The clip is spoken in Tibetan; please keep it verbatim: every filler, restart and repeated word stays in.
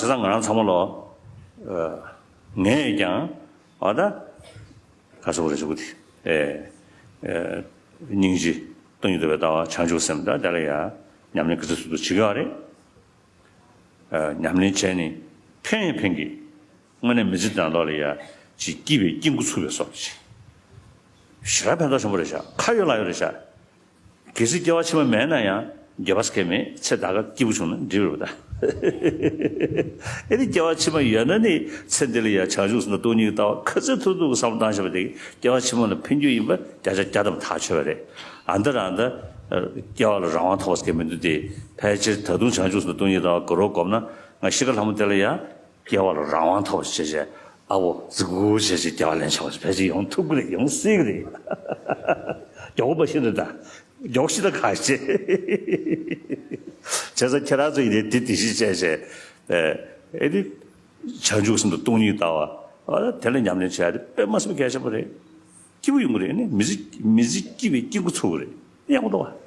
བྱས་ཙང་ང་རང་ཚང་མ་ལོ། ཨ། ངས་ཀྱང་། ཨ། ད་ག་ཟེར་དགོས་རེད། ཞུ་གི་དེ། ཨེ། ཨེ། སྙིང་རྗེ། སྟོང་ཉིད་རྟོགས་པའི་ལྟ་བ། བྱང་ཆུབ་སེམས། ད་དེ་ལ་ཡ་ཉམས་ལེན་ག་ཚོད་ཚུལ་དུ་བྱེད་ཀྱི་ཡོད་རེད། ཨ། ཉམས་ལེན་བྱས་ནས་ཕན་ཡང་ཕན་གྱི། དངོས་གནས་མི་ཚེ་ནང་ལོགས་ལ་ཡ་ཅིག་སྐྱིད་པའི་སྐྱིད་འགོ་ཚུགས་པའི་བཟོ་ཅིག་ཞེ་དྲག་ཕན་ཐོགས་ཆེན་པོ་རེད་ཤག་ཁ་ཡོད་ལག་ཡོད་རེད་ཤག་གལ་སྲིད་སྐྱེ་བ་ཕྱི་མ་མེད་ན་ཡང་འགྱོད་པ་སྐྱེ་མེད། ཚེ་ད་ག་སྐྱིད་པོ་བྱུང་ན་འགྲིག་རེད་པ། ད་ཨེ་ནི་སྐྱེ་བ་ཕྱི་མ་ཡོད་ན་ནི་ཚེ་འདི་ལ་ཡང་བྱང་ཆུབ་སེམས་དང་སྟོང་ཉིད་ཀྱི་ལྟ་བ་ག་ཚོད་ཐུབ་ཐུབ་ཀྱི་བསམ་བློ་བཏང་བཞག་པ་དེ་སྐྱེ་བ་ཕྱི་མ་ལ་ཕན་རྒྱུ་ཡིན་པ་བརྒྱ་ཆ་བརྒྱ་ཐམ་པ་ཐག་ཆོད་པ་རེད། ཨ་འདི་རང་ད་སྐྱེ་བ་ལ་རང་དབང་ཐོབ་པ་ཟེར་མཁན་མི་འདུག་སྟེ། ཕལ་ཆེར་ད་དུང་བྱང་ཆུབ་སེམས་དང་སྟོང་ཉིད་ཀྱི་ལྟ་བ་ག་རེ་བསྒོམ་ན། ང་ཤི་ཁ་ལྷ་མོ་དེ་ལ་ཡང་སྐྱེ་བ་ལ་རང་དབང་ཐོབ་པ་བྱས་བྱས། ཨ་བོ་རྫིག་པོ་བྱས་བྱས་སྐྱེ་བ་ལེན་ཆོག་པ་ཕལ་ཆེར་ཡོང་ཐུབ་ཀྱི་རེད། ཡོང་སྲིད་ཀྱི་རེད། མགྱོགས་པོ་མ་ཤི་ན་ད། མགྱོགས་ཤི་ན་ག་ཤེད། བྱས་ཙང་ཁྱེད་རང་ཚོ་ཡིན་ནའི་དེ་དེ་བཞིན་བྱས་བྱས། ཨེ་ནི་བྱང་ཆུབ་སེམས་དང་སྟོང་ཉིད་ལྟ་བ། ཨ། དེ་ལ་ཉམས་ལེན་བྱས་ཏེ་དཔེ་མ་སྲིད་པ་གལ་ཆེན་པོ་རེད། སྐྱིད་པོ་ཡོང་གི་རེད། ཨེ་ནི་མི་ཚེ་མི་ཚེ་སྐྱིད་པའི་སྐྱིད་འགོ་ཚུགས་ཀྱི་རེད། ཡག་པོ་འདུག་བ།